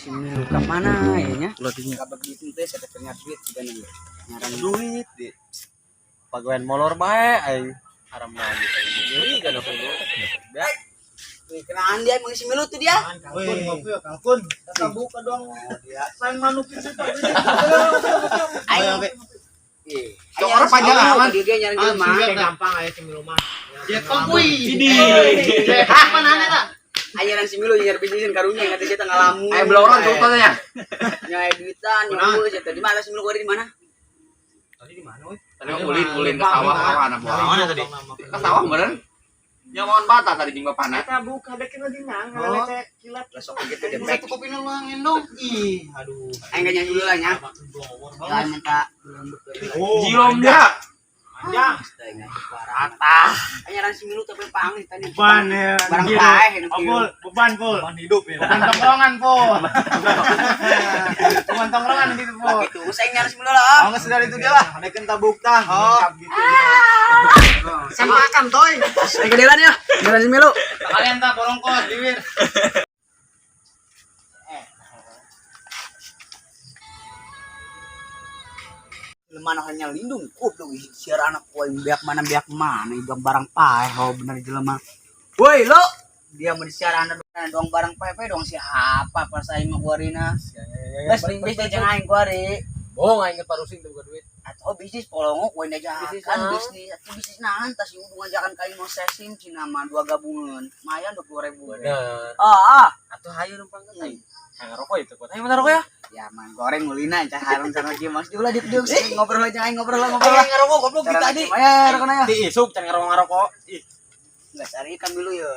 Si Milu ka mana ya nya? Ulah dinya. Kabar duit teh saya ternyata duit sudah nih. Nyaran Duit di. Pagawean molor bae aing. Haram lagi aing. Nyeri kan aku dulu. Beak. Wih, kenaan dia emang si Milu tuh dia. Kalkun, ngopi ya, kalkun. Kita buka dong. Lain manuk itu Pak. Aing. Ih, Cok, orang panjang aman. Dia dia nyaran jelema. Gampang aja si Milu mah. Jetong wih. Hah, mana aneh tak? Ajaran si Milu nyar bisnisin karunya kata saya ngalamun. Ayo belauran sultannya. Nyai duitan, nyai saya di mana si Milu di mana? Tadi di mana, woi? Tadi ulin ulin ke sawah sawah anak buah. Mana tadi? Ke sawah meureun. Nyawan bata tadi jeung bapana. Kita buka dekin lagi nang, ngalece kilat. Lah sok gitu deh. Satu kopi nulangin dong. Ih, aduh. Aing gak nyanyi dulu lah nya. Jangan minta Jilom dia. Panjang. Rata. Ajaran si Milu tapi pangis tanya. Beban ya. Barang paeh nu kieu. Pul, beban pul. Beban hidup ya. Beban tongkrongan pul. Beban tongkrongan gitu Lah pul. gitu, saya nyaran si Milu lah. Oh, nggak sudah itu dia lah. Ada tabuk tah. Oh. Sama makan toy. Ayo kedelan ya. Nyaran si Milu. Kalian tak borong kos bibir. Jelema hanya lindung goblok ih siar anak gua beak mana biak barang paeh oh bener jelema. Woi lo dia mau disiar anak dong barang paeh paeh dong siapa pas aing mah kuarina. Geus bisnis jeung aing kuari. Bohong aing parusing teu boga duit. Atau bisnis polongok we ngajakan Bisnis naon? bisnis atuh bisnis naon tas ieu ngajakan ka aing mau sesing cina mah dua gabungan. Lumayan 20.000. Bener. Ah, ah. Atuh hayu numpang ke aing. Hayang ngerokok itu kuat. Hayu mana rokok ya? Ya man goreng ulina cah harung sana kieu mas ulah diuk diuk ngobrol aja aing ngobrol lah ngobrol lah. Hayang ngerokok goblok Cara kita tadi. Ya rokona ya. Ti isuk can ngerokok-ngerokok. Ih, Geus ari kan dulu ya.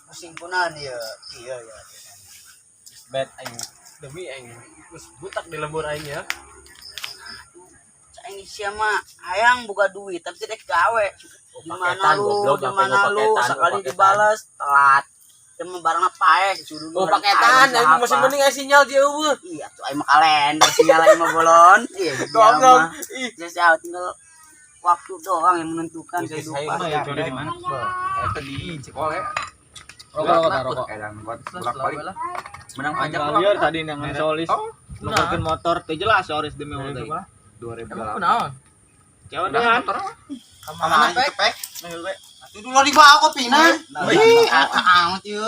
Pusing kunaon ya. Iya ya. bet aing demi aing geus butak di lembur aing ya. Aing sia mah hayang boga duit tapi tidak gawe. Di mana paketan, lu? goblok, Di sampai mana gua lu? paketan, Sekali gua paketan. dibalas telat. Cuma barangna paeh si sudu. Oh, paketan aing masih mending aya sinyal dia eueuh. Iya tuh aing mah kalender sinyal aing mah bolon. Iya Goblok. Ih, Geus ya tinggal waktu doang yang menentukan Bisnis kehidupan. aing mah ya, Di mana? Eta di Cikole. Rokok, rokok, rokok. Edan buat bolak-balik. Menang pajak Liar tadi yang solis. Oh, Nukarkeun motor teu jelas solis demi Allah tadi. 2008. Kunaon? Cewek dengan Motor. Mana pek? Atuh dulu dibawa kopina. Ih, amat ieu.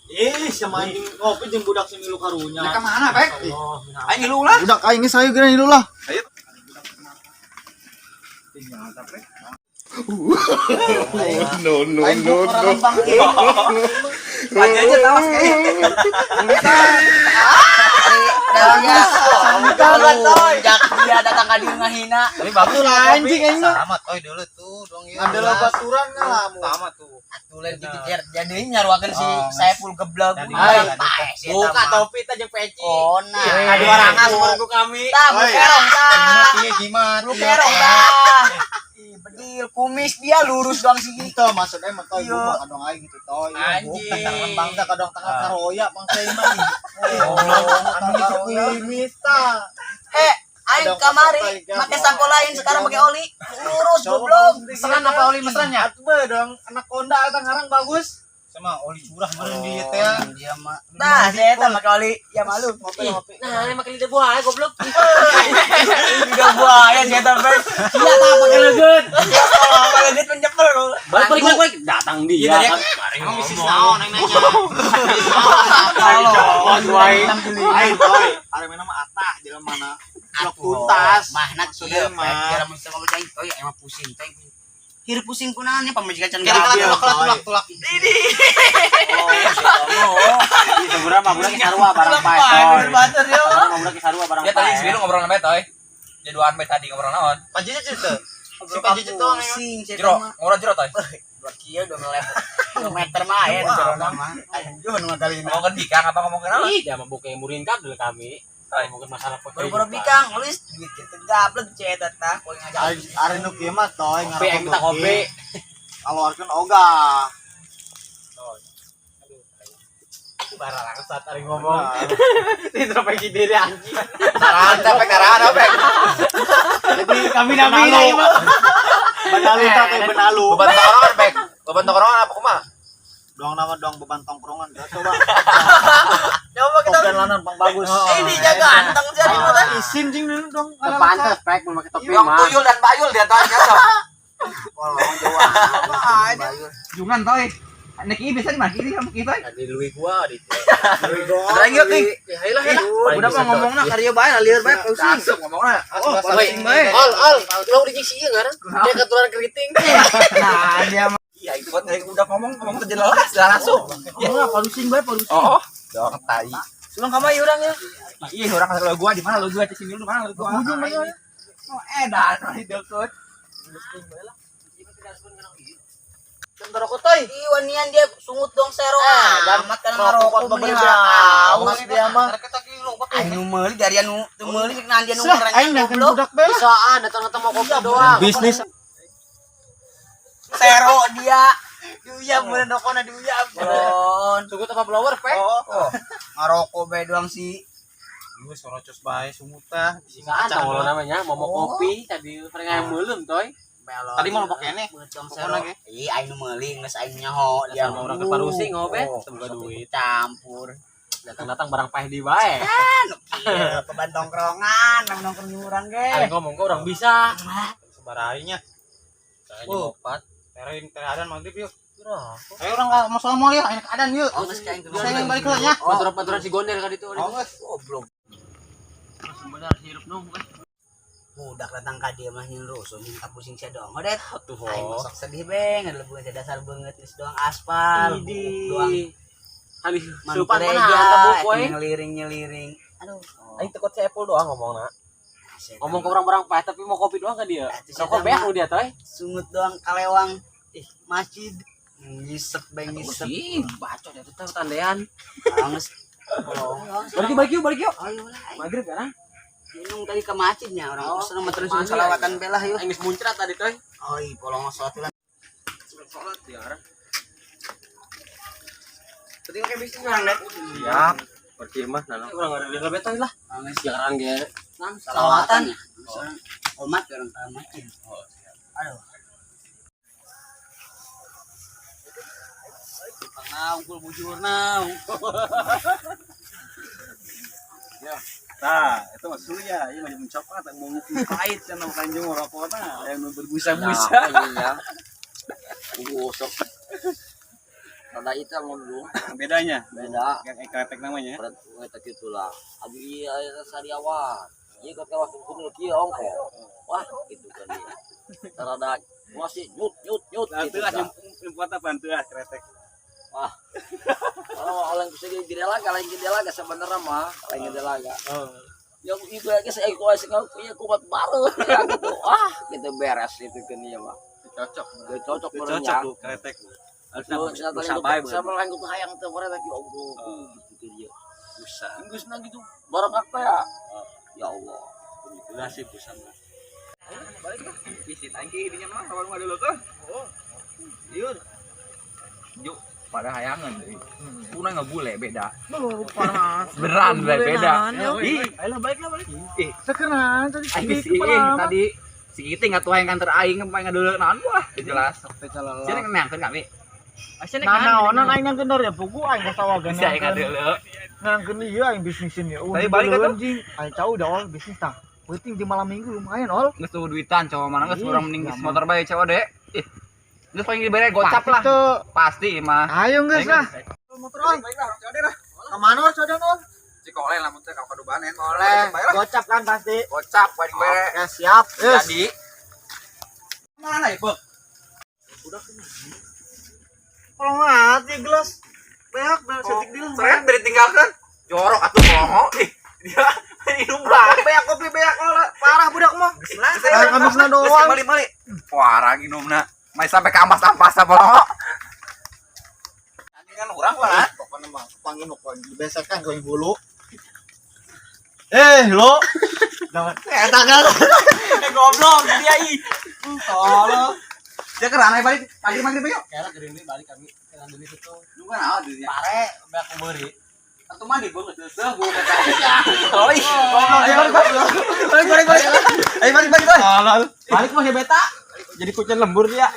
Ih, sama anjing ngopi jeung budak si Milu karunya. Ka mana, Pek? Aing ngilu lah. Budak aing geus hayu geura ngilu lah. Ayo. No, no, no, no. Aja aja tawas kayaknya. Dia datang ka dieu ngahina. Tapi bagus Lah anjing aing mah. Sama toy dulu tuh dong ya. Ada baturan lah mu. Sama tuh. Atuh lain gitu jadi nyaruakeun si Saiful geblek. Ay, Paeh si eta Buka mah. topi teh jeung peci. Oh nah. Adu warangas menunggu kami. Tah, bulu kerong tah. Iya gimana? Bulu kerong tah. Ih, bedil kumis dia lurus doang sih. Itu maksudnya mah toy Iya. gua kadang aing gitu toy. Anjing. Lembang teh kadang tengah karoya bangsa imah. Oh, Anu gitu kumis tah. Eh, aing kamari make sampo lain sekarang pakai oli. Lurus goblok. Mesran apa oli mesrannya? Atuh be dong anak Honda eta ngarang bagus. Sama oli curah meureun di teh ya. Dia mah. Nah, saya eta make oli ya malu. Ngopi ngopi. Nah, ini make lidah buaya goblok. Lidah buaya saya eta Bang. Iya tah make leungeun. Oh, pakai leungeun menjepel. Balik balik balik, balik. Datang dia kan. Emang bisnis naon aing nanya. Tolong. Aing toy, ari mana mah atah jelema mana. Blok tuntas. Mahna Maksudnya kieu, mah. pek. Dalam bisa ngobrol aing toy emang pusing toy. Hirup pusing kunaon nya pamajikan can Kira gabil. tulak tulak tulak. Oh, Sebenarnya mah budak sarua barang pae. Bener banget ya. Sebenarnya mah budak sarua barang Ya tadi pae. sebelum ngobrol sama Toy. Jaduan bae tadi ngobrol naon? Pancinya cerita. Si Panji doang aing. Pusing saya Jero, mah. ngobrol jero Toy. Dua kieu dua meter. 2 meter mah aya di jero mah. Anjur nu kali ini. Ngomongkeun bikang apa ngomongkeun naon? Ih, dia mah buka yang muringkak dulu kami. Ngomongin masalah Boro-boro bikang, nulis duit kita gablek ceta tah, kowe ngajak. Ari nu kieu mah toy Kopi, aing minta kopi. Kaluarkeun ogah. Bara langsat ari ngomong. Introspeksi diri anjing. Narahan teh pek narahan pek. Jadi Kami nami aing mah. Benalu tah teh benalu. Beban tongkrongan pek. Beban tongkrongan apa kumaha? Dong nama dong beban tongkrongan. Coba. Coba kita Topian lanan pang bagus. Ini jaga ganteng sih ari mah teh. Isin jing dulu dong. Pantes pek mun make topi Dong mah. tuyul dan bayul dia toy biasa. Kolong Jawa. Jungan toy. Nek ini bisa di mana? Ini kamu kita. Tadi luwi gua di. Ada lagi yuk, nih. Ya lah ya. Udah mah ngomongna karya bae lieur bae pusing. Langsung ngomongna. Oh, pusing bae. Al al, lu di sih ngarang. Dia keturunan keriting. Nah, dia mah Iya, itu buat udah ngomong ngomong tuh jelas, jelas langsung. Iya, palusing bae palusing. Oh, dong tai. Sulung ka mah ieu urang ya. Iya, orang kalau gua di mana lu gua di sini lu mana lu gua. Ujung bae. Oh, edan di deket. Contoh rokok toy. Ih, wanian dia sungut dong sero amat kan Rokok ngarokok bener meni aus dia mah. Aing nu meuli dari anu teu meuli cek dia nu Sah, aing dah budak bae. Bisaan datang-datang mau kopi doang. Bisnis. Sero dia. Diuyap bener rokona diuyap. Bon. Sungut apa blower pek? Oh, ngarokok bae doang sih. Lu sorocos bae sumuta. Bisaan tau lo namanya, mau kopi tadi mereka yang belum toy. Tadi mau pakai ini. Pokoknya ge. Ih, aing nu meuli geus aing nyaho dia. Sama orang ke Parusi ngobe, Oh, semoga duit. Campur. Datang-datang barang pahit di bae. Iya, beban tongkrongan, nang nongkrong urang ge. Aing ngomong ke orang bisa. Sebarainya. Oh, opat. Terin teradan maghrib yuk. Ayo orang nggak mau soal ya, ini keadaan yuk. Oh, geus kayak Saya yang balik lah ya. Baturan-baturan si Gondel kan itu. Oh, geus. Goblok. Benar hirup nung. Budak datang ka dia mah nyin rusuh nyin kapusing sia doang odet. Tuh. Aing masuk sedih be, ngalebuan teh dasar banget geus doang aspal, doang Idi. Habis manuk supan mana gereja, anta buku eta eh. nyeliring-nyeliring. Aduh. Aing tekot si Apple doang ngomongna. Ngomong ke orang-orang pahit tapi mau kopi doang ke dia. Atuh, sia Rokok beak mah lu dia toy. Sungut doang kalewang. Ih, masjid ngisep be ngisep. Ih, bacot itu teh tandean. Geus. Balik balik yuk, balik yuk. Ayo lah. aing. Maghrib kan? Minum tadi ke masjidnya orang Oh, terus mah terus mandi, salawatan belah yuk. Aing geus muncrat tadi toy. Oh, iya, polong sholat lah. Sholat ya, orang. Penting kayak bisnis orang deh. Siap. Berarti mah nah. Urang ada lebih toy lah. Geus Jangan ge. salawatan. Omat orang ke masjid. Aduh. Tengah unggul bujurna. Nah, itu mah Surya, ini masih mencopot, mau pahit sama kanjeng rokokna yang berbusa-busa. Ya. Gosok. Rada itu mau dulu. Bedanya, Beda. yang kretek namanya. Berat eta kitu lah. Abi ieu aya sariawan. Ieu kok kawas kudu kieu ongko. Wah, gitu kan dia. Rada masih nyut nyut nyut Nah, gitu. itu lah nyempot apa tuh ah kretek. Kalau oleh bisa gede laga, lain gede laga sebenarnya mah, lain gede laga. Yang itu aja saya ikut saya punya kuat baru ya gitu. Wah, gitu beres itu kan dia mah. Cocok. Dia cocok Itu benernya. cocok tuh kretek. Harusnya Lu cenah busa tadi bae sama lain kutu hayang teh mereka ya Allah gitu kan dia. Busa. Inggris nah gitu barang apa ya? Ya Allah. Itulah sih busa mah. Balik lah. Isi tangki dinya mah kalau nggak dulu tuh. Oh. Liur. Yuk, pada hayangan deui. Kuna nggak bule beda. Parah. Beneran bre, beda. Ih, Ayo balik lah balik. Ih. Sekarang tadi aing si tadi si Kiting atuh hayang kantor aing ngapain ngadeuleu naon wah jelas. Sia nek neangkeun kami. Nah, naonan aing nangkeun dari ya pugu aing ka sawagan. Sia aing ngadeuleu. Nangkeun ieu aing bisnisin ya. Tapi balik atuh. Anjing. Aing tahu dah ol bisnis tah. Penting di malam minggu lumayan ol. Geus tuh duitan cowok mana geus Ih, urang mending gampang. motor bae cowok deh. Ih. Geus paling dibere gocap lah. Pasti mah. Ayo geus lah. Motor ol. Kemana ol codan ol? Cikoleh lamun teh ka Kadubanen. Oleh. Gocap kan pasti. Gocap paling bere. Oke, siap. Yes. Jadi Mana ya, Bok? Kalau ngati gelas. Beak, beak setik deal. Seret beri tinggalkan. Jorok atuh kolongo. Ih, dia minum lah. Beak kopi beak ol. Parah budak mah. Aing amisna doang. Balik balik. Wah, orang minumna. Mai sampai ke ampas-ampas bolongo. Kan urang lah. Pokoknya mah panggil mau kau dibesekan kau bulu. Eh, lo. Jangan. Eh, tangan. Goblok dia ih. Tolong. Dia ke ranai balik pagi maghrib yuk. Kira gering balik kami. Kira dulu itu. Lu kan awal dirinya. Pare beak beri. Atuh mandi banget seuh gua kata. Oh, ih. Ayo balik balik. Balik balik balik. Ayo balik balik balik. Balik mah beta. Jadi kucing lembur dia.